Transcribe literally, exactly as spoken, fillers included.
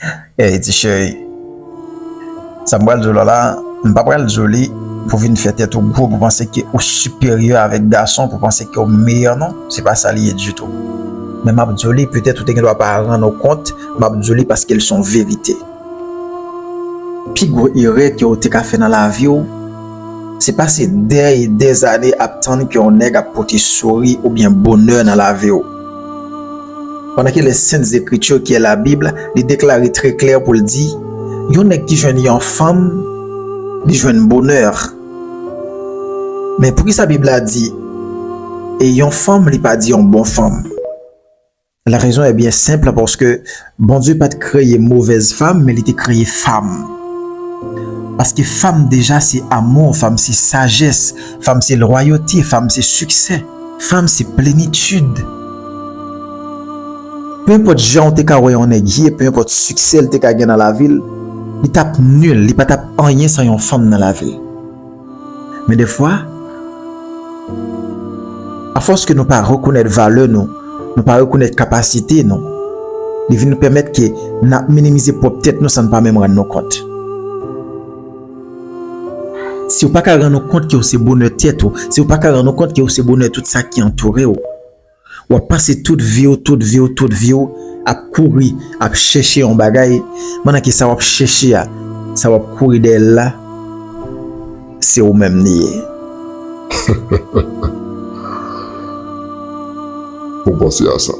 Ey, ti cheri, sa m pral di w la la, m pa pral di w li pou vin fè tèt ou gwo, pou panse ke ou siperyè avèk gason, pou panse ke ou meyè, non. Se pa sa li ye ditou. Men m ap di w li, petèt ou te gen dwa pa rann ou kont, m ap di w li paske l se yon verite. Pi gwo erè ke w te ka fè nan lavi w, se pase dè e dè zane ap tann ke yon nèg ap pote souri oubyen bonè nan lavi w. Pandan ke les Saintes Écritures, ki est la Bible, li deklare trè klè pou l di, yon nèg ki jwenn yon fanm, li jwenn bonè. Men poukisa Bib la di, e yon fanm, li pa di yon bon fanm? La raison est bien simple, paske Bondye pa t kreye movèz fanm, men li te kreye fanm. Paske fanm deja se amou, fanm se sajès, fanm se lwayote, fanm se siksè, fanm se plenitid. Pe enpòt jan w te ka wè yon nèg ye, pe enpòt siksè l te ka gen nan lavi l, li t ap nil, li pa t ap anyen san yon fanm nan lavi l. Men defwa, afòs ke nou pa rekonèt valè nou, nou pa rekonèt kapasite nou, li vin pèmèt ke n ap minimize pwòp tèt nou san n pa menm rann nou kont. Si w pa ka rann ou kont ke w se bonè tèt ou, si w pa ka rann ou kont ke w se bonè tout sa ki antoure w, w ap pase tout vi w, tout vi w, tout vi w ap kouri, ap chèche yon bagay, pandan ke sa w ap chèche a, sa w ap kouri dèyè l la, se ou menm li ye. Ou panse a sa?